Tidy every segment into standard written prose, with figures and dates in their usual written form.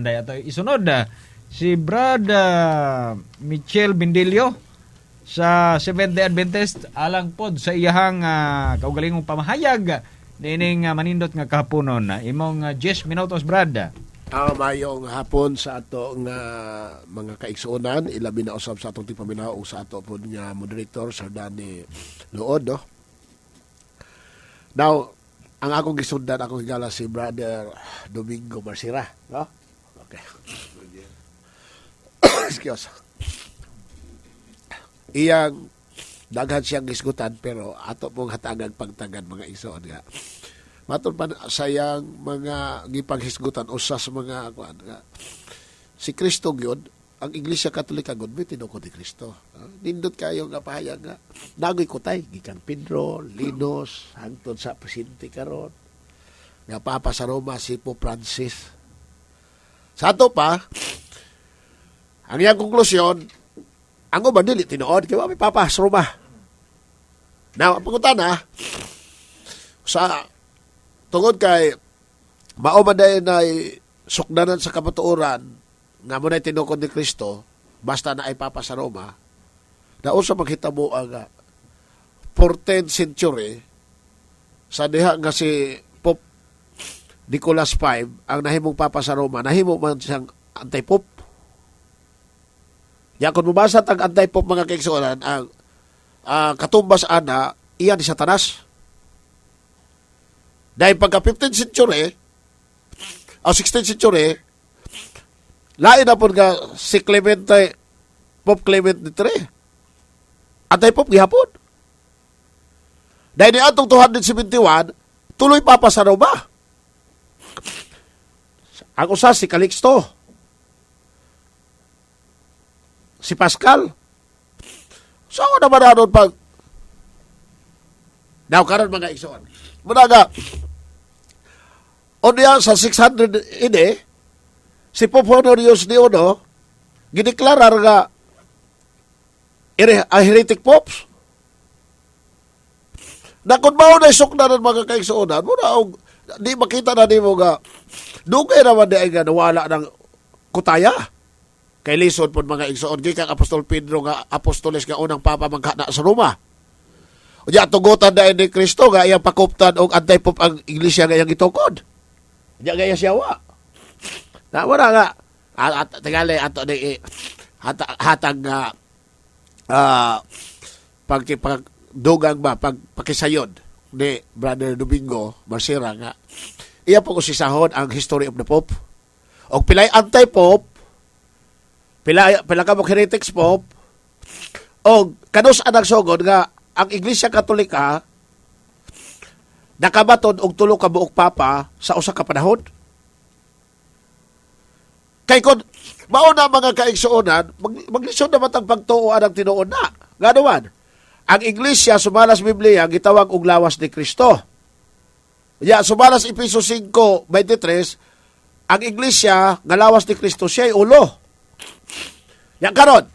Ato isunod si Brad Michel Bindilio sa Seventh Day Adventist alang pod sa iyahang kaugalingong pamahayag niining manindot nga kahaponon. Imong 10 minutos, Brad. Mayong hapon sa ato nga mga kaigsuonan, ilabi na usab sa atong tigpaminaw ug sa ato pod nga moderator, Sir Danny Luod, no. Now, ang akong gisundan, akong higala si Brother Domingo Marcira, no? Okay. Excuse. Iyang daghan siyang gisgutan, pero ato pong hatagang pagtagan, mga igsoon, nga matod pa sa iyang mga gipanghisgutan, usa sa mga kuan nga si Kristo gyud, ang Iglesia Katolika gud may tinukod ni Kristo. Nindot kayo nga pahayag nga nagoy kutay gikan Pedro, Linus hangtod sa presidente karon nga Papa sa Roma, si Pope Francis. Sa ato pa, ang iyang konklusyon, ang uban dili tinuod kay wa may Papa sa Roma. Now, ang pangutana sa tungod kay mao man dahil na sukdanan sa kamatuoran nga mo na tinukod ni Kristo basta na ay Papa sa Roma, na usa maghitabo ang 14th century sa diha nga si Pope Nicholas V ang nahimong Papa sa Roma, nahimo man siyang anti-pope. Ya kung mabasa tag anti-pope, mga kaigsuonan, ang katumbas ana iya ni Satanas. Dahil pagka 15th century o 16th century, lain na po nga si Clemente, Pope Clement III. Anti-pope gihapon. Dahil ni atong 271, tuloy Papa sa Roma. Ang usa si Calixto. Si Pascal. So ako naman aron pag now karon, mga igsoon. Muna nga unya sa 600 ini si Pope Honorius ni Uno gideklarar nga ang heretic popes. Na kung mao na sukdanan, mga kaigsuonan, mo na og di makita na nimo nga dugay naman di ay nga nawala ng kutaya. Kay lisod pod, mga igsoon, gikan Apostol Pedro nga apostoles nga unang papa man na sa Roma. Unya tugutan na ni Kristo nga iyang pakuptan og anti-pope ang iglesia nga iyang gitukod. Unya gaya siya wa. Na wala nga at tingali ato ni hatag nga pag pag dugang ba pag pakisayod ni Brother Domingo Marcera nga iya po usisahon ang history of the Pope. Og pilay anti-pope, pila pila ka mo heretics pope, og kanus ang nagsugod nga ang Iglesia Katolika nakabaton og tulo ka buok papa sa usa ka panahon. Kay kon mao na, mga kaigsuonan, maglisod naman ang pagtuo ang tinuod na. Ngano man, ang Iglesia sumala sa Biblia gitawag og lawas ni Kristo. Ya sumala sa Efeso 5:23, ang Iglesia nga lawas ni Kristo, siya ay ulo. Ya karon,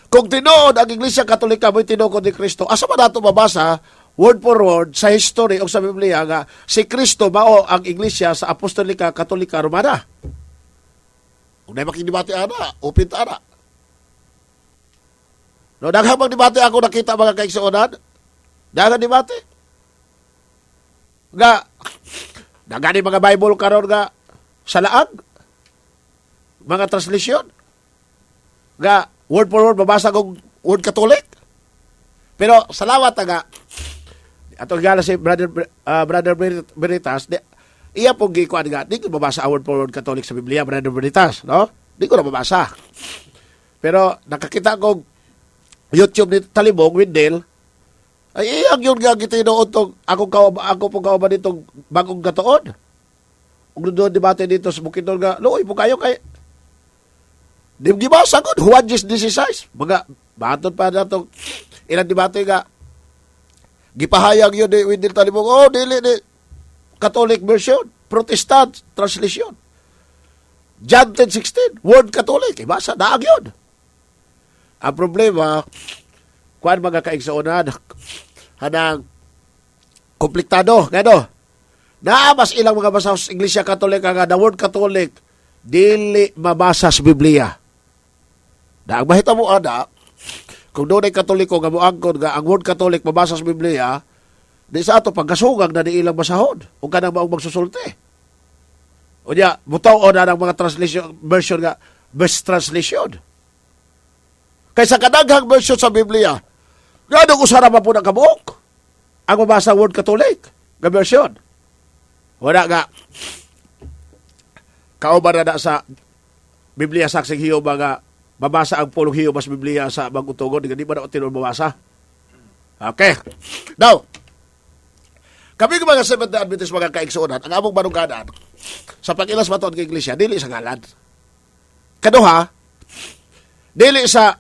kung tinuod ang Iglesia Katolika mo'y tinukod ni Kristo, asa man nato mabasa word for word sa history o sa Biblia nga si Kristo mao ang Iglesia sa Apostolika Katolika Romana? Kung na makidebate ana, open ta ana. No, daghang bang debate ako nakita, mga kaigsuonan? Daghang debate. Nga dagani mga Bible karon nga sa laag mga translation nga word for word mabasa kong word Catholic. Pero salamat nga atong gala si Brother Veritas, di, iya pong gikuan nga di ko mabasa ang word for word Catholic sa Biblia, Brother Veritas, no? Di ko na mabasa. Pero nakakita kong YouTube ni Talibong Wendell ay iyang yun nga gitinuod tong ako pong kauban ditong bagong katuon. Ug doon debate dito sa Bukidnon nga luoy po kayo kay di gibasa gud Juan 16. Mga baton pa natong ilang debate nga gipahayag yun ni Wendell Talibong, oh, dili ni Catholic version, Protestant translation. John 10:16, word Catholic, ibasa, naag yun. Ang problema, kuan, mga kaigsuonan, hanang kompliktado, gano? Naa mas ilang mga basa sa Iglesia Katolika nga the word Catholic Dili mabasa sa Biblia. Na ang mahitabo ana, kung dunay Katoliko nga moangkon nga ang word Catholic mabasa sa Biblia, di sa ato pagkasugang na di ilang basahon ug kanang maong magsusulti. Unya, mutaw na ng mga translation version nga best translation. Kaysa kadaghang version sa Biblia, nganong usa ra man po na kabuok ang mabasa word Catholic nga version? Wala nga kauban na sa Biblia Saksing Hiyoba nga mabasa ang pulong Hiyoba sa Biblia sa bagong tugon, di ba na tinuod mabasa? Okay. Now, kami ng mga Seventh-day Adventist, mga kaigsuonan, ang among manungganan sa pag-ilas matuod ng iglesia, dili sa ngalan. Kaduha, dili sa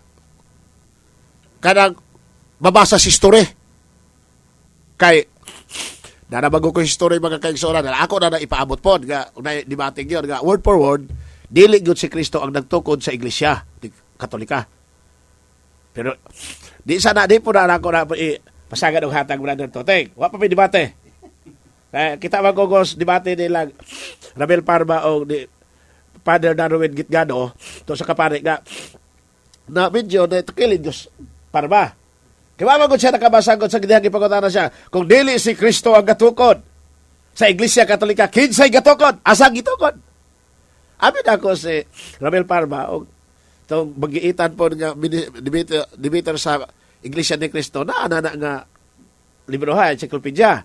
kanang mabasa sa history. Kay nanabago ko history, mga kaigsuonan, na ako na na ipaabot po, nga na debating yun, nga word for word, dili gyud si Kristo ang nagtukod sa Iglesia Katolika. Pero di sana di po na ako na pasagad og hatag, Brother Toteng. Wa pa may debate. Eh, kita magugos debate nila Rabel Parma o ni Father Darwin Gitgano to sa kapari nga na medyo na kilid Diyos Parma. Kaya wa man siya nakabasagod sa gidihang gipangutana siya kung dili si Kristo ang gatukod sa Iglesia Katolika, kinsay gatukod? Asa gitukod? Amin ako si Rabel Parma og tong magiitan po nga debater sa Iglesia ni Cristo na ana na nga libro ha, encyclopedia.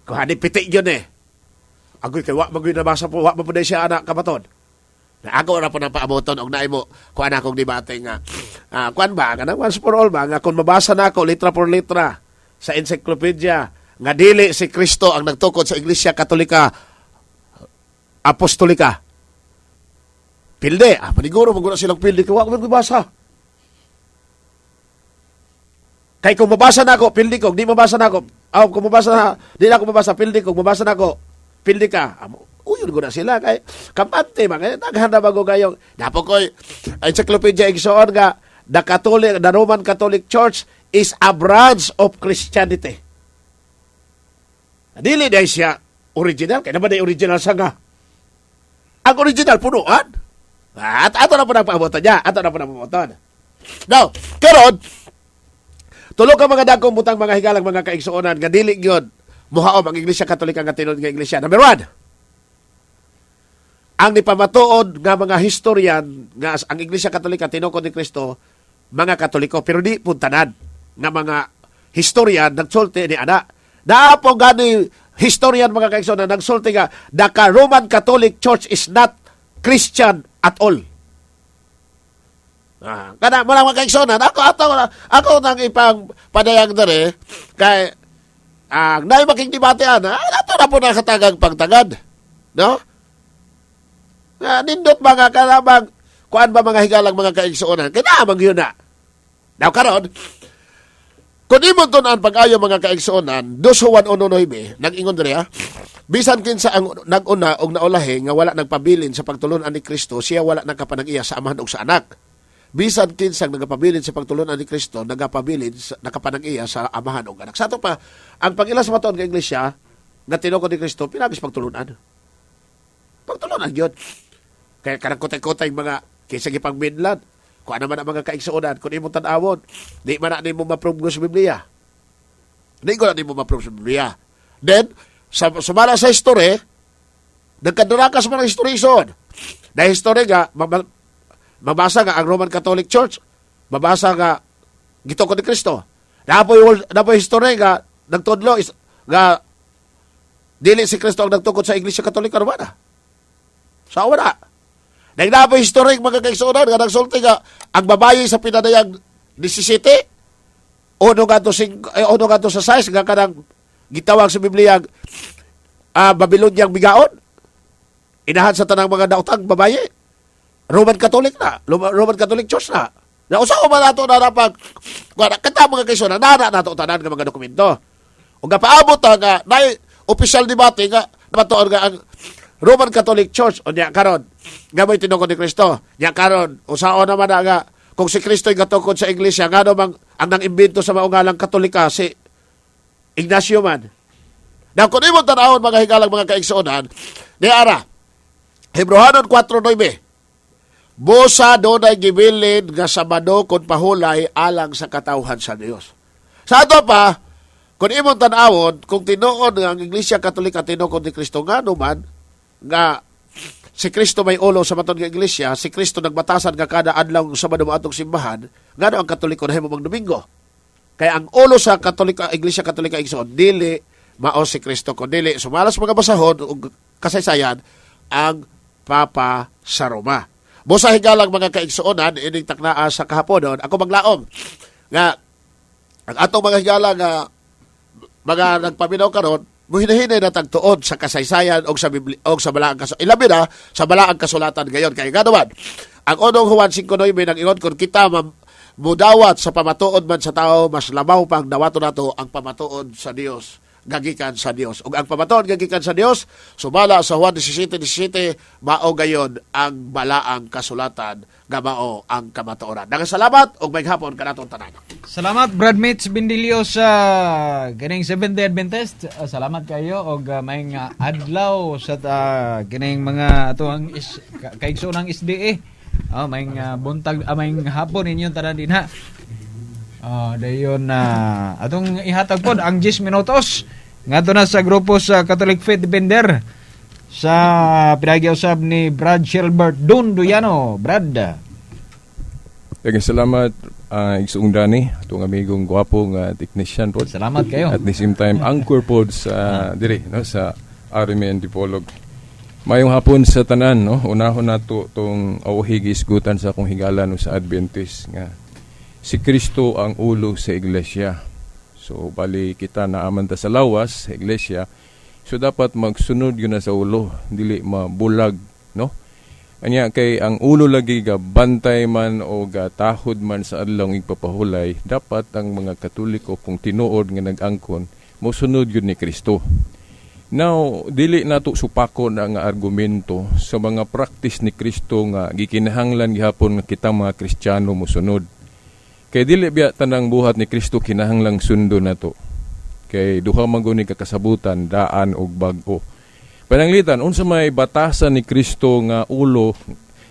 Kung hani piti yun eh. Agoy kay wa magoy nabasa po, wa man po siya anak kabaton. Na ako ra po na paaboton og naimo kuan akong debate nga kuan ba kanang once for all ba nga kung mabasa na ako litra por litra sa encyclopedia nga dili si Kristo ang nagtukod sa Iglesia Katolika Apostolika. Pilde, paniguro maguna silang pilde kay wa ko magbasa. Kay kung mabasa na ako, pildi ko, di mabasa na ako. Kung mabasa na, di na ako mabasa, pildi ko, mabasa na ako, pildi ka. Uyon ko na sila kay kampante ba kay daghan na bago gayong napo koy encyclopedia, igsoon, nga the Roman Catholic Church is a branch of Christianity. Dili dahil siya original, kaya naman ay original sa nga. Ang original, punuan. At ato na po ng paaboton niya. Ato na po ng paaboton. Now, karon, tulo ka mga dagkong butang, mga higalang mga kaigsuonan, nga dili gyud muhaom ang Iglesia Katolika nga tinuod nga iglesia. Number 1, ang nipamatuod nga mga historian nga ang Iglesia Katolika tinukod ni Kristo, mga Katoliko, pero di pud tanan nga mga historian nagsulti ni ana. Naa po gani historian, mga kaigsuonan, nagsulti nga the Roman Catholic Church is not Christian at all. Kana mo lang, mga kaigsuonan, ako ato ako nang ipang padayag dere kay ang naay making debate ana, ato na po nakatagang pagtagad. No? Nga nindot mga kanabang kuan ba, mga higalang mga kaigsuonan, kay naa man gyud na. Now karon, kung imo tun-an pag-ayo, mga kaigsuonan, 2 Juan 1:9, nag-ingon diri ha, bisan kinsa ang nag-una og naulahi nga wala nagpabilin sa pagtulon-an ni Kristo, siya wala nagkapanag-iya sa Amahan ug sa Anak. Bisan kinsang nagapabilin sa pagtulon-an ni Kristo, nagapabilin sa, nakapanag-iya sa Amahan ug Anak. Sa ato pa, ang pag-ila sa matuod nga iglesia nga tinukod ni Kristo, pinagis pagtulon-an. Pagtulon-an gyud. Kaya kanang kutay-kutay mga kinsa gipangminlan. Kung ano man ang mga kaigsuonan, kung imong tan-awon, di man na nimo ma-prove sa Biblia. Di ko na nimo ma-prove sa Biblia. Then, sa, sumala sa history, nagkaduraka sa mga history ison. Na history nga, mabasa nga ang Roman Catholic Church, mabasa nga gitukod ni Kristo. Napoy history nga nagtudlo is, nga dili si Kristo ang nagtukod sa Iglesia Katolika Romana. Sa wala. Nagnapoy history, mga kaigsuonan, nga nagsulti nga ang babayi sa pinadayag 17 uno ngadto sing eh, uno ngadto sa 6 nga kanang gitawag sa Biblia Babyloniang bigaon. Inahan sa tanang mga daotang babayi. Roman Catholic na. Roman Catholic Church na. Na usa man nato na napag kuan kita, mga kaigsuonan, nana nato tanan nga mga dokumento. Ug paabot ta nga nay official debate nga matuod nga ang Roman Catholic Church unya karon nga mo'y tinukod ni Kristo. Nya karon usaon naman na nga kung si Kristo ay gatukod sa iglesia, ngano mang ang nang imbento sa maong ngalang Katolika si Ignacio man? Now, kung imo tan-awon, mga higalang mga kaigsuonan, ni ara, Hebreohanon 4:9. Busa dunay gibilin nga Sabado kon pahulay alang sa katawhan sa Dios. Sa ato pa, kung imong tan-awon, kung tinuod nga ang Iglesia Katolika tinukod ni Kristo, ngano man nga si Kristo may ulo sa matod nga iglesia, si Kristo nagbatasan nga kada adlaw sa Sabado atong simbahan, ngano ang Katoliko nahimo mang Domingo? Kaya ang ulo sa Katolika, Iglesia Katolika, igsoon, dili mao si Kristo, kun dili sumalas mga basahon ug kasaysayan, ang Papa sa Roma. Busa higalang mga kaigsuonan, ining taknaa sa kahaponon, ako maglaom nga ang atong mga higala nga mga nagpaminaw karon muhinahinay na tagtuod sa kasaysayan og sa Biblia og sa balaang kasulatan. Ilabi na sa balaang kasulatan gayon kay ngano man ang unong Juan 5:9 nang ingon, "Kun kita mudawat sa pamatuod man sa tao, mas labaw pang dawaton nato ang pamatuod sa Dios, gagikan sa Dios." Ug ang pamatuod gagikan sa Dios sumala sa Juan 17:17 mao gayon ang balaang kasulatan nga mao ang kamatuoran. Daghang salamat ug may hapon kanatong tanan. Salamat, Brad Mitch Bindilio sa kining Seventh Day Adventist. Salamat kayo og maayong adlaw sa kining mga ato ang is, kaigsoon ng SDA. Oh, maayong buntag, maayong hapon ninyong tanan dinha. Ah, dayon na atong ihatag pod ang 10 minutos ngadto na sa grupo sa Catholic Faith Defender sa pinaagi usab ni Brad Shilbert Dun Duyano. Brad. Daghang salamat, igsoong Dani, atong amigong gwapo nga technician pod. Salamat kayo. At the same time, anchor pod sa diri no sa RMN Dipolog. Mayong hapon sa tanan, no. Unahon nato tong awhi gisgutan sa akong higala, no, sa Adventist nga si Kristo ang ulo sa iglesia. So bali kita naaman ta sa lawas sa iglesia. So dapat magsunod yun na sa ulo, dili mabulag, no? Anya kay ang ulo lagi ga bantay man o ga tahod man sa adlaw igpapahulay, dapat ang mga Katoliko, kung tinuod nga nag-angkon, mosunod yun ni Kristo. Now, dili nato supako na nga argumento sa mga practice ni Kristo nga gikinahanglan gihapon nga kita mga Kristiyano mosunod. Kay dili biya tanang buhat ni Kristo kinahanglang sundo nato. Kay duha man guni ka kasabutan, daan ug bag-o. Pananglitan, unsa may batasan ni Kristo nga ulo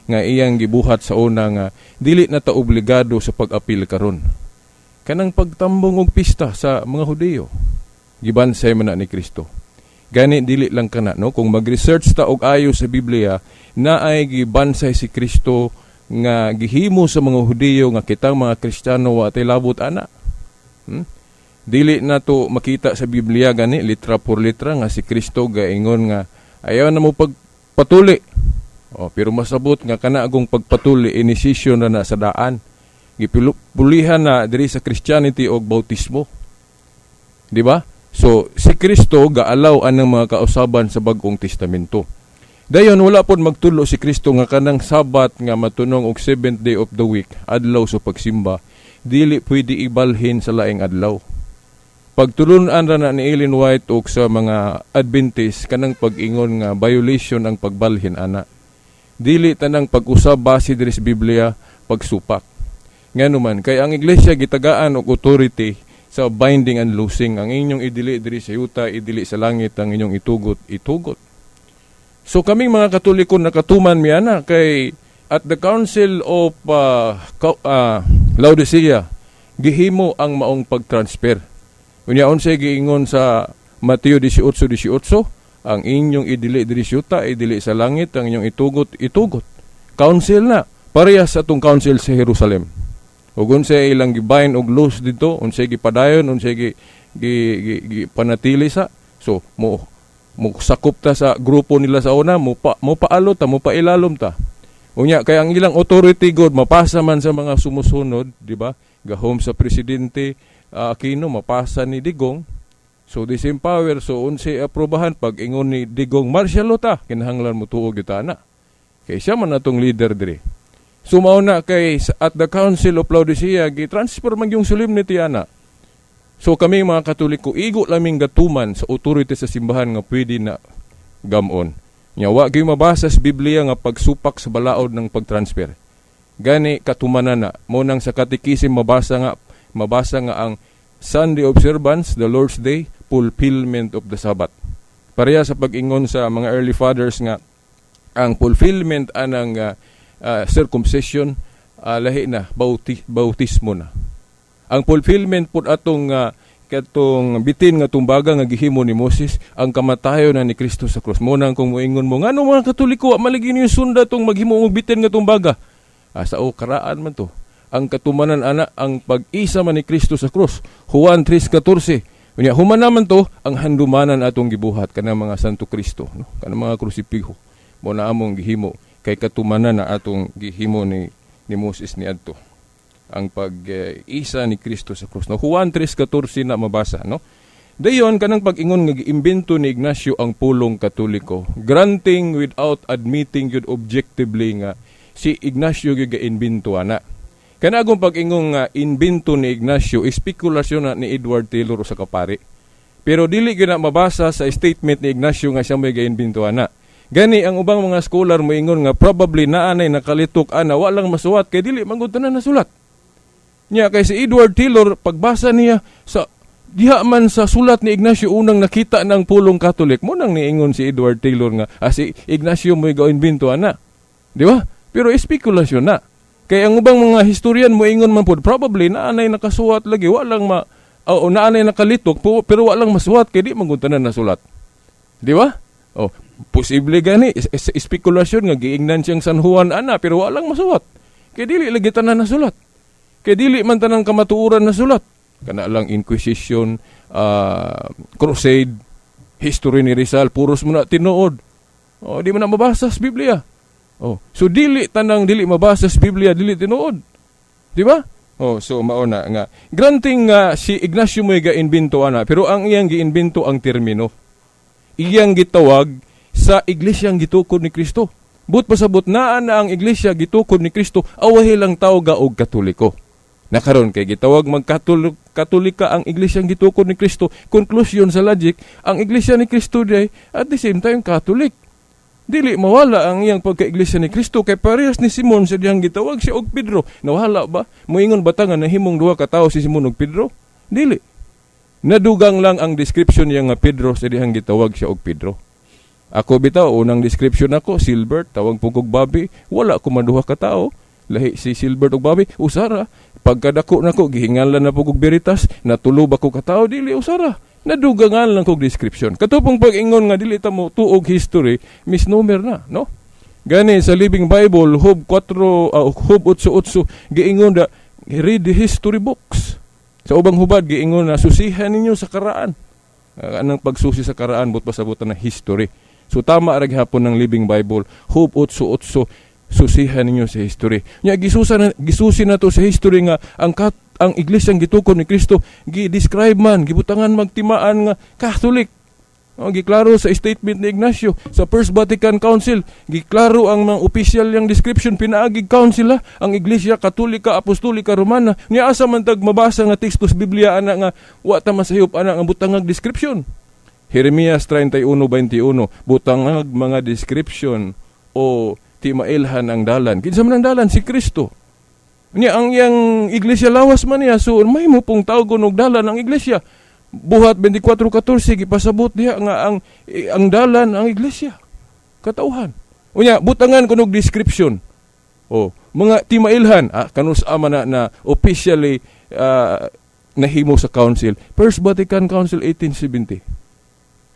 nga iyang gibuhat sa una nga dili na ta obligado sa pag-apil karon? Kanang pagtambong og pista sa mga Hudiyo. Gibansay man na ni Kristo. Gani dili lang kana, no, kung mag-research ta og ayo sa Biblia, naay gibansay si Kristo nga gihimo sa mga Hudiyo nga kitang mga Kristiyano wa tay labot ana. Dili na to makita sa Biblia gani litra por litra nga si Kristo gaingon nga ayaw na mo pagpatuli. Oh, pero masabot nga kana agong pagpatuli initiation na na sa daan. Gipulihan na diri sa Christianity og bautismo. Di ba? So si Kristo gaalaw anang mga kausaban sa Bag-ong Testamento. Dayon wala pod magtulo si Kristo nga kanang Sabat nga matunong og seventh day of the week, adlaw sa pagsimba, dili pwede ibalhin sa laing adlaw. Pagtulunan ra na ni Ellen White og sa mga Adventist kanang pag-ingon nga violation ang pagbalhin ana. Dili tanang pag-usab base diri sa Biblia pagsupak. Ngano man kay ang iglesia gitagaan og authority sa binding and loosing. Ang inyong idili diri sa yuta, idili sa langit, ang inyong itugot, itugot. So kaming mga Katoliko nakatuman mi ana kay at the Council of Laodicea gihimo ang maong pag-transfer. Unya unsay giingon sa Mateo 18:18? Ang inyong idili diri sa yuta, idili sa langit, ang inyong itugot, itugot. Council na parehas sa atong council sa Jerusalem. Ug unsay ilang gibind og loose dito, unsay gipadayon, unsay gi panatili sa, so mo mo sakop ta sa grupo nila sa una, mo paalo ta, mo pailalom ta. Unya kay ang ilang authority god mapasa man sa mga sumusunod, di ba? Gahom sa presidente Aquino mapasa ni Digong. So the same power, so unsay aprobahan, pag ingon ni Digong martial law ta, kinahanglan mo tuog gyud ana. Kay siya man atong leader diri. So mao na kay at the Council of Laodicea gi-transfer man yung solemnity ana. So kami mga Katoliko igo laming gatuman sa authority sa simbahan nga pwede na gamon. Nya wa gyud mabasa sa Biblia nga pagsupak sa balaod ng pagtransfer. Gani katumanan na mo nang sa katekisim mabasa nga ang Sunday observance, the Lord's Day, fulfillment of the Sabbath. Pareha sa pag-ingon sa mga early fathers nga Ang fulfillment anang circumcision, lahi na, bautismo na. Ang fulfillment pud atong katong bitin nga tumbaga nga gihimo ni Moses, ang kamatayon na ni Kristo sa krus. Mo nang kung moingon mo, ngano mga Katoliko maligi niyo sunda tong maghimo og bitin nga tumbaga? Ah, sa o karaan man to. Ang katumanan ana, ang pag-isa man ni Kristo sa krus. Juan 3:14. Unya human naman to ang handumanan atong gibuhat kanang mga Santo Kristo, no? Kanang mga krusipiho. Mo na among gihimo kay katumanan na atong gihimo ni Moses niadto ang pag-isa ni Kristo sa krus. No, Juan 3:14 na mabasa, no? Dayon kanang pag-ingon nga giimbento ni Ignacio ang pulong Katoliko, granting without admitting yun objectively nga si Ignacio gyud ga-imbento ana. Kana agong pag-ingon nga imbento ni Ignacio, espekulasyon na ni Edward Taylor sa kapari. Pero dili gyud na mabasa sa statement ni Ignacio nga siya may ga-imbento ana. Gani ang ubang mga scholar moingon nga probably naanay nakalitok ana, wa lang masuwat kay dili man gud tanan nasulat. Nya kay si Edward Taylor, pagbasa niya sa diha man sa sulat ni Ignacio unang nakita ng pulong Catholic, mo nang niingon si Edward Taylor nga si Ignacio mo'y ga-imbento ana. Di ba? Pero espekulasyon na. Kay ang ubang mga historian moingon man pud probably naanay nakasuwat lagi, wa lang ma o naanay nakalitok po, pero wa lang masuwat kay di man gud tanan nasulat. Di ba? Oh, posible gani espekulasyon nga giingnan siyang San Juan ana, pero wa lang masuwat. Kay dili lagi tanan nasulat. Kay dili man tanang kamatuoran na sulat. Kana lang Inquisition, Crusade, history ni Rizal, puros mo na tinuod. Oh, di mo na mabasa sa Biblia. Oh, so dili tanang dili mabasa sa Biblia dili tinuod. Di ba? Oh, so mao na nga granting nga si Ignacio mo'y ga-imbento ana, pero ang iyang giimbento ang termino. Iyang gitawag sa iglesyang gitukod ni Kristo. But pasabot naa na ang iglesia gitukod ni Kristo, awahi lang tawga og Katoliko. Nakaron kay gitawag magkatolik Katolika ang iglesyang gitukod ni Kristo. Conclusion sa logic, ang iglesia ni Kristo day at the same time Catholic. Dili mawala ang iyang pagka-iglesia ni Kristo kay parehas ni Simon sa dihang gitawag siya og Pedro. Nawala ba? Moingon ba ta nga nahimong duha ka tawo si Simon og Pedro? Dili. Nadugang lang ang description niya nga Pedro sa dihang gitawag siya og Pedro. Ako bitaw, unang description ako, Silbert, tawag po kog Bobby, wala ko maduha ka tao. Lahi si Silbert og Bobby, usara. Pagkadako nako, gihingalan na po kog Veritas, natulo ba ko katao, dili usara. Nadugangan lang kog description. Katupong pag-ingon nga dili ta mo tuog history, misnomer na, no? Gani sa Living Bible, Job 4, Job 8:8, giingon da, "Read the history books." Sa ubang hubad, giingon na susihan ninyo sa karaan. Anong pagsusi sa karaan, but pasabutan na history. So tama ra gihapon ng Living Bible, Job 8:8, susihan ninyo sa history. Nya gisusi na to sa history nga ang iglesyang gitukod ni Kristo gi-describe man, gibutangan magtimaan nga Catholic. Oh, giklaro sa statement ni Ignacio sa First Vatican Council, giklaro ang mga official yang description pinaagi council ha, ang Iglesia Katolika Apostolika Romana. Nya asa man tag mabasa nga teksto sa Biblia ana nga wa ta masayop ana nga butangag description? Jeremias 31:21, butangag mga description o timailhan ang dalan. Kinsa man ang dalan? Si Kristo. Nya ang iyang iglesia lawas man niya, so may mo pong tawgon og dalan ang iglesia. Buhat 24:14 gipasabot diha nga ang dalan ang iglesia. Katauhan. Unya butangan kunog description. Oh, mga timailhan, kanus ama na na officially nahimo sa council. First Vatican Council 1870.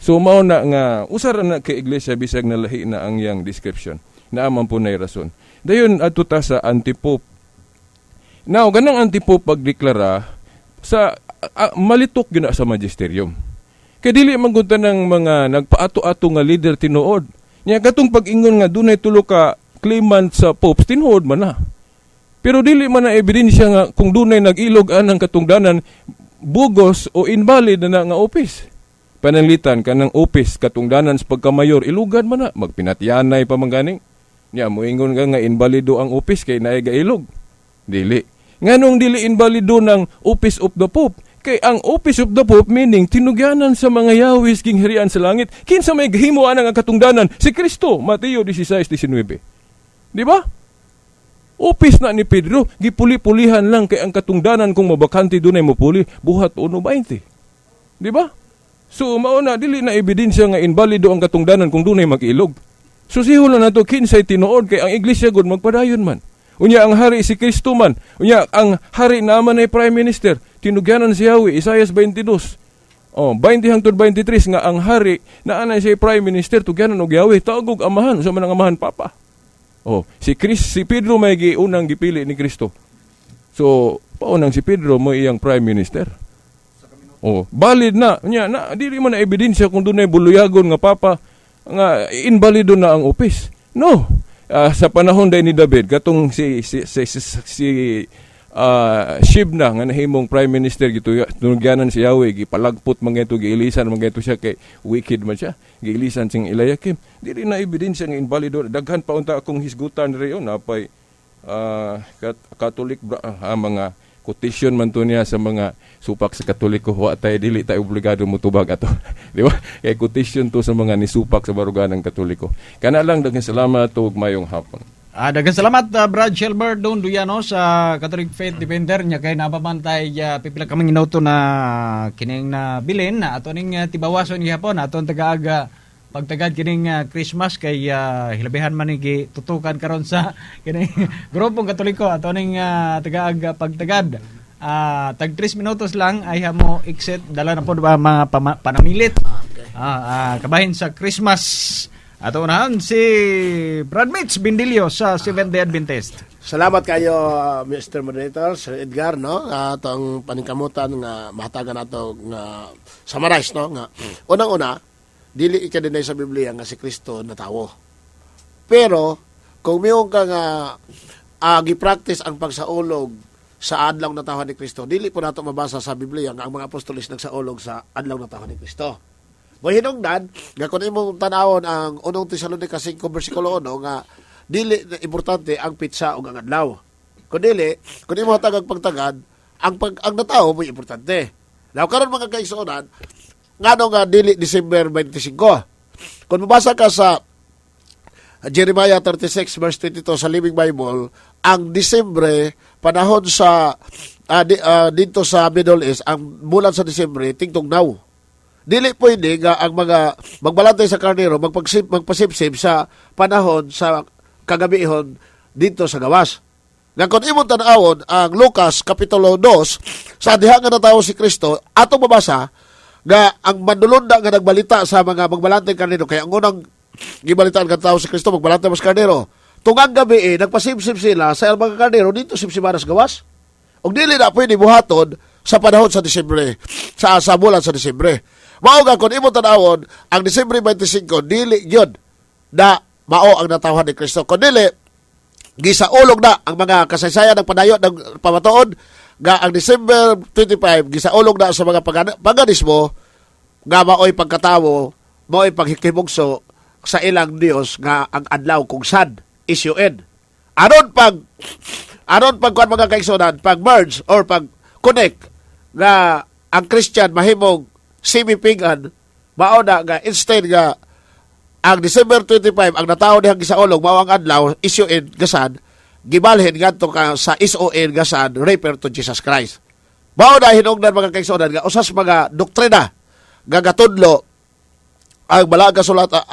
So mao na nga usara na kay iglesia bisag nalahi na ang iyang description. Naa man po nay rason. Dayon adto ta sa anti-pope. Now, ganang anti-pope pagdeklara sa malitok gyud na sa magisterium. Kay dili man gud ng mga nagpaato-ato nga leader tinuod. Nya katong pag-ingon nga dunay tulo ka claimant sa popes, tinuod man na. Pero dili man na ebidensya nga kung dunay nag-ilog anang katungdanan, bugos o invalid na, na nga office. Pananglitan kanang office katungdanan sa pagkamayor, ilugan man na, magpinatyanay pa man gani. Nya moingon ka nga invalido ang office kay naay gailog. Dili. Nganong dili invalido ng office of the Pope? Kay ang office of the Pope meaning tinugyanan sa mga yawis ging harian sa langit. Kinsa may gahimo anang ang katungdanan? Si Kristo, Mateo 16:19. Di ba? Office na ni Pedro, gipuli-pulihan lang kay ang katungdanan kung mabakante dunay mopuli, Buhat 1:20. Di ba? So mao na dili na ebidensya nga invalido ang katungdanan kung dunay mag-ilog. Susihon na nato kinsay tinuod kay ang iglesia gud magpadayon man. Unya ang hari si Kristo man. Unya ang hari naman ay prime minister. Tinugyanan si Yahweh, Isaias 22. Oh, 20 hangtod 23 nga ang hari naa na siya prime minister, tugyanan og Yahweh, tawag og amahan, unsa man ang amahan? Papa. Oh, si Chris, si Pedro may giunang gipili ni Kristo. So, paunang si Pedro mo iyang prime minister. Oh, valid na. Nya na dili man na ebidensya kung dunay buluyagon nga papa nga inbalido na ang office. No. Sa panahon day ni David, katong si Shibna nga nahimong prime minister, tunugyanan si Yahweh, gipalagpot man ito, giilisan man ito siya kay wicked man siya. Giilisan sing Eliakim. Dili na ebidensya nga inbalido. Daghan pa unta akong hisgutan diri, oh, napay Catholic mga quotation man to niya sa mga supak sa Katoliko. Wa tayo, dili tayo obligado motubag ato, di ba? Kay quotation to sa mga nisupak sa baruganan Katoliko. Kana lang, daghang salamat ug mayong hapon. Daghang salamat, Brad Shelbert Don Duyano sa Catholic Faith Defender nya kay napamantay pipila kaming minuto na kining na bilin na ato ning tibawason gihapon aton tagaag pagtagad kining Christmas kay hilabihan man ni gitutukan karon sa kining grupong Katoliko ato ning tagaag pagtagad. Tag 3 minutos lang ay mo exit dala na po ba mga panamilit. Kabahin sa Christmas. Ato unahan si Brad Mitch Bindilio sa Seventh Day Adventist. Salamat kayo, Mr. Moderator, Sir Edgar, no? Atong paningkamutan nga mahatagan nato nga summarize, no? Nga unang-una, dili ika-deny sa Biblia nga si Kristo natawo. Pero kung miingon ka nga gi-practice ang pagsaulog sa adlaw natawhan ni Kristo, dili po nato mabasa sa Biblia nga ang mga apostoles nagsaulog sa adlaw natawhan ni Kristo. Mo hinungdan nga kung imong tan-awon ang unong Tesalonica 5 versikulo 1 nga dili na importante ang pitsa o ang adlaw. Kung dili, kung imo hatag ang pagtagad, ang natawo mo importante. Now karon, mga kaigsuonan, ngano nga dili December 25? Kung mabasa ka sa Jeremiah 36 verse 22 sa Living Bible, ang Disyembre, panahon sa dito sa Middle East, ang bulan sa Disyembre tingtugnaw. Dili pwede nga ang mga magbalantay sa karnero magpasipsip sa panahon sa kagabihon dito sa gawas. Nga kung imong tan-awon ang Lucas kapitulo 2 sa diha nga natawo si Kristo, atong mabasa nga ang manulunda nga nagbalita sa mga magbalantay karnero, kaya ang unang gibalitaan nga tao si Kristo magbalantay mas karnero. Tungang gabi eh, nagpasipsip sila sa mga karnero dito sipsipanas gawas. Ug dili na pwede buhaton sa panahon sa Disyembre, sa bulan sa Disyembre. Mao nga kung imo tan-awon ang Disyembre 25, dili gyud na mao ang natawhan ni Kristo. Kun dili, gisaulog na ang mga kasaysayan ng panayo ng pamatuod nga ang December 25 gisaulog na sa mga paganismo nga maoy pagkatawo, maoy paghikimugso sa ilang Dios nga ang adlaw kung sad SUN. Aron pag kuan, mga kaigsuonan, pag merge or pag connect nga ang Christian mahimong semi-pagan, mao na nga instead nga ang December 25 ang natawo dihang gisaulog mao ang adlaw SUN gasan, gibalhin ngadto ka sa SON gasan, refer to Jesus Christ. Mao na hinungdan, mga kaigsuonan, nga usas mga doktrina nga gatudlo ang balaang kasulatan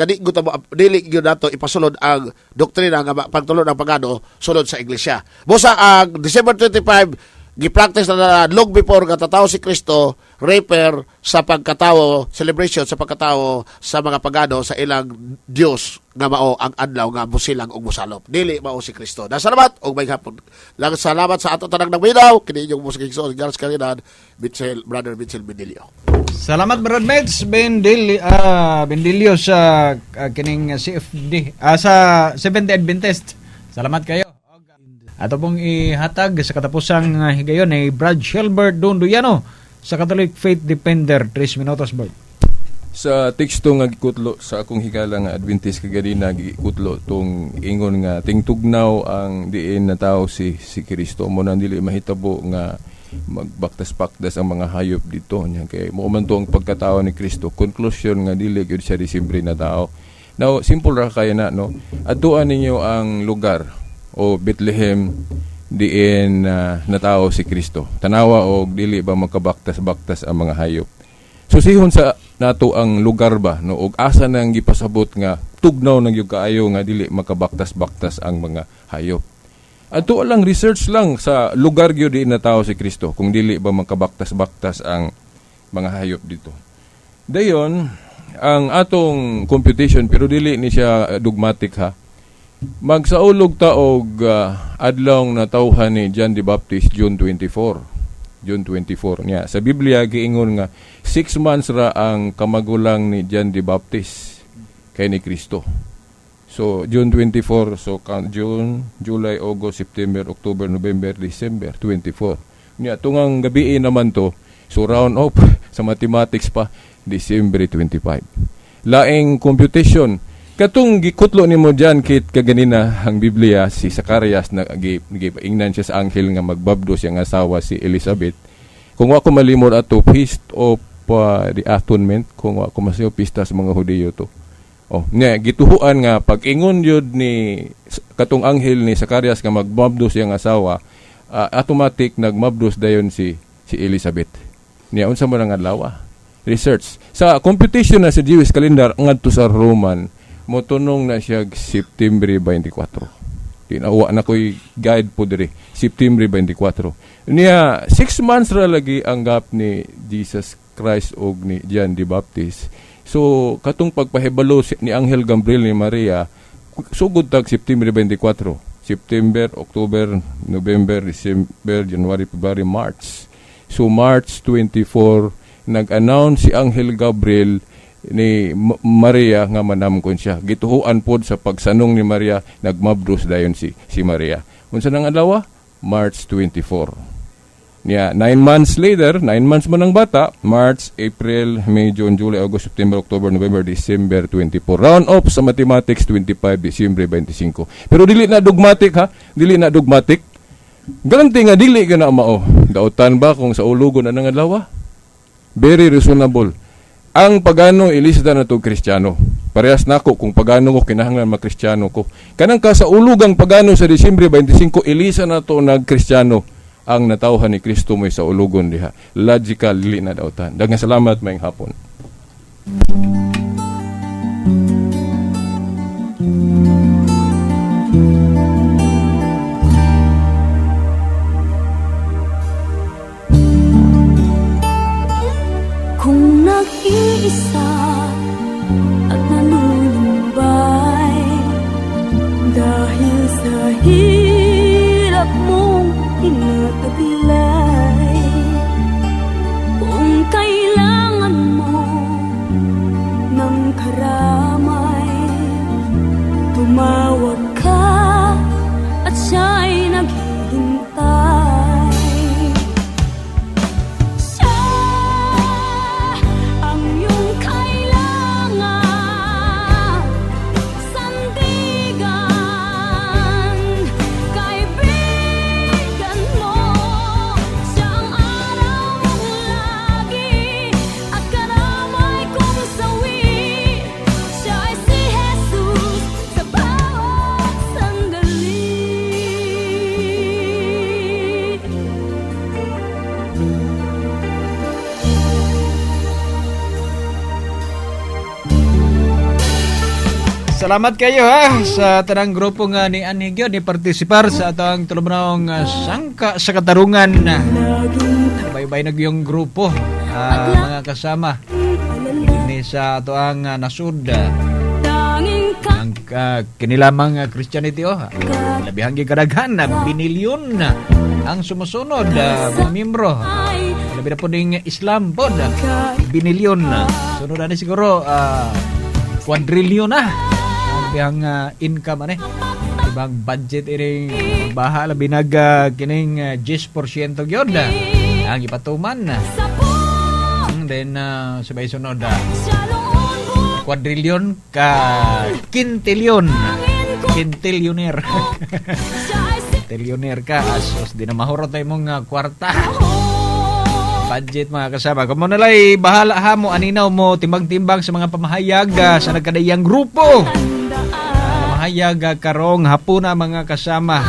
nga di gud mo dili gyud nato ipasulod ang doktrina nga pagtulon ang pagano sulod sa iglesia. Busa ang December 25 gi-practice na, na long before nga tatawo si Kristo, refer sa pagkatawo, celebration sa pagkatawo sa mga pagano sa ilang Dios nga mao ang adlaw nga musilang og musalop. Dili mao si Kristo. Na salamat og may hapon. Lang salamat sa ato tanang nagminaw kini inyong musik Gars Caridad, Mitchell, Brother Mitchell Bedilio. Salamat, Brad Mets Bendilio sa kining CFD sa Seventh Day Adventist. Salamat kayo. Ato pong ihatag sa katapusang higayon ay Brad Shelbert Donduyano sa Catholic Faith Defender. 3 minutos, Bert. Sa teksto nga gikutlo sa akong higala nga Adventist kaganina, gikutlo tong ingon nga tingtugnaw ang diin na tao si Kristo, mo na dili mahitabo nga magbaktas-baktas ang mga hayop dito nya kay mo man to ang pagkatao ni Kristo. Conclusion nga dili gyud siya Disyembre na tao. Now, simple ra kaya na, no? Adtuan ninyo ang lugar o Bethlehem diin natao si Kristo. Tanawa og dili ba magkabaktas-baktas ang mga hayop. Susihon sa nato ang lugar ba, no, og asa nang gipasabot nga tugnaw nang gyud kaayo nga dili makabaktas-baktas ang mga hayop. Ato lang research lang sa lugar gyud di natawo si Kristo kung dili ba makabaktas-baktas ang mga hayop dito. Dayon ang atong computation, pero dili ni siya dogmatic ha. Magsaulog ta og adlaw natawhan ni John the Baptist, June 24. June 24 niya. Sa Biblia giingon nga 6 months ra ang kamagulang ni John the Baptist kay ni Kristo. So June 24, so June, July, August, September, October, November, December 24. Niya tungang gabi naman to, so round off sa mathematics pa, December 25. Laing computation katong gikutlo nimo diyan kit kaganina, ang Biblia, si Zacarias na gipaingnan siya sa anghel nga magbabdo siyang asawa si Elizabeth. Kung wa ko malimot ato, Feast of the Atonement, kung wa ko masiyo, pista sa mga Hudiyo to. Oh, nya gituhuan nga pag ingon yun ni katong anghel ni Zacarias nga magbabdo siyang asawa, automatic nagmabdos dayon si si Elizabeth. Niya unsa mo nang adlaw? Research. Sa computation na sa Jewish calendar ngadto sa Roman, motunong na siya September 24. Di na wa na ko'y guide po diri. September 24. Niya 6 months ra lagi ang gap ni Jesus Christ og ni John the Baptist. So katong pagpahibalo ni Anghel Gabriel ni Maria, sugod tag September 24. September, October, November, December, January, February, March. So March 24 nag-announce si Anghel Gabriel ni Maria nga manamkon siya. Gituhuan pod sa pagsanong ni Maria, nagmabdos dayon si si Maria. Unsa nang adlaw? March 24. Niya, 9 months later, 9 months mo ng bata, March, April, May, June, July, August, September, October, November, December 24. Round off sa mathematics, 25, December 25. Pero dili na dogmatic ha, dili na dogmatic. Garanti nga dili ka na mao. Dautan ba kung sa ulugon na ng adlaw? Very reasonable. Ang pagano ilista na to Kristiyano. Parehas nako, kung pagano ko kinahanglan makristyano ko. Kanang ka sa ulugang pagano sa Disyembre 25, ilisa na to nagkristiyano ang natawhan ni Kristo mo sa ulugon diha. Logical, dili na dautan. Daghang salamat, maayong hapon. Kung nag-iisa at nalulumbay dahil sa hirap mong tinataglay, kung kailangan mo ng karamay, tumawag ka at siya'y naghihintay. Siya ang iyong kailangan, sandigan, kaibigan mo. Siya ang araw mong lagi at karamay kung sawi. Siya ay si Jesus sa bawat sandali. Salamat kayo ha sa tanang grupo nga ni Anigyo ni partisipar sa atong tulumanong sangka sa katarungan. Laging Baybay na yung grupo mga kasama ni sa atoang nasud tanging ang kinilamang Christianity oh. Labihang gikadaghan na binilyon na ang sumusunod mga miyembro. Ay Labi na po ding Islam po binilyon na. Sunod na ni siguro quadrillion na. Labihang income ani. Ibang budget iring baha labi nag kining 10% gyud ang ipatuman na. Sa po Then sabay sunod siya noon quadrillion ka quintillion. Buhangin ko Quintillionaire. siya ay si Quintillionaire ka asos di na mahurot na imong kwarta. Budget mga kasama. Kung mo nalay bahala ha mo aninaw mo timbang-timbang sa mga pamahayag sa nagkadaiyang grupo. Pamahayag karong hapuna mga kasama.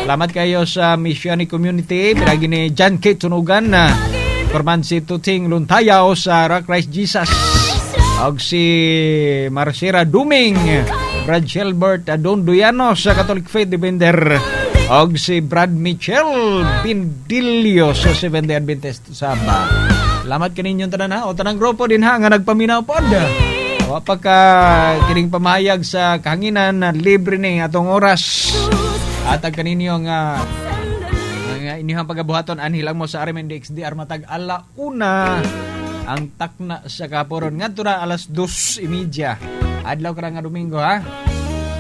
Salamat kayo sa Messianic Community. Pinagi ni John K. Tunugan na Forman si Tuting Luntayaw sa Rock Christ Jesus. Og si Marcera Duming, Brad Shelbert Adon Duyano sa Catholic Faith Defender, og si Brad Michel Bindilio sa Seventh Day Adventist Saba. Salamat kaninyong tanan ha. O tanang grupo din ha nga nagpaminaw pod. Wa pa ka kining pamahayag sa kahanginan na libre ni atong oras. At ang kaninyo nga ang inyong pagabuhaton, anhi lang mo sa RMN DXDR matag 1:00 ang takna sa kaporon ngadto na 2:30. Adlaw ka nga Domingo ha.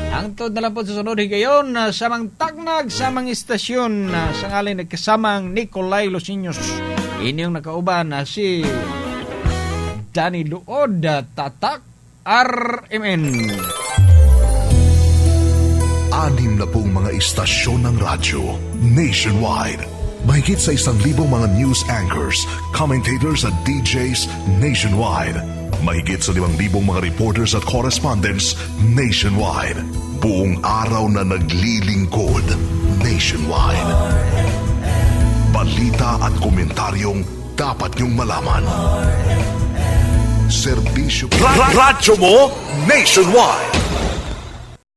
Hangtod na lang po sa sunod higayon sa mang taknag sa mang istasyon, sa ngalay nagkasamang Nicolay Losiños. Inyong nakauban na si Danny Luod, Tatak RMN. 60 mga istasyon ng radyo nationwide. Mahigit sa 1,000 mga news anchors, commentators at DJs nationwide. Mahigit sa 5,000 mga reporters at correspondents nationwide. Buong araw na naglilingkod nationwide. Balita at komentaryong dapat niyong malaman. Serbisyo. Radyo mo nationwide.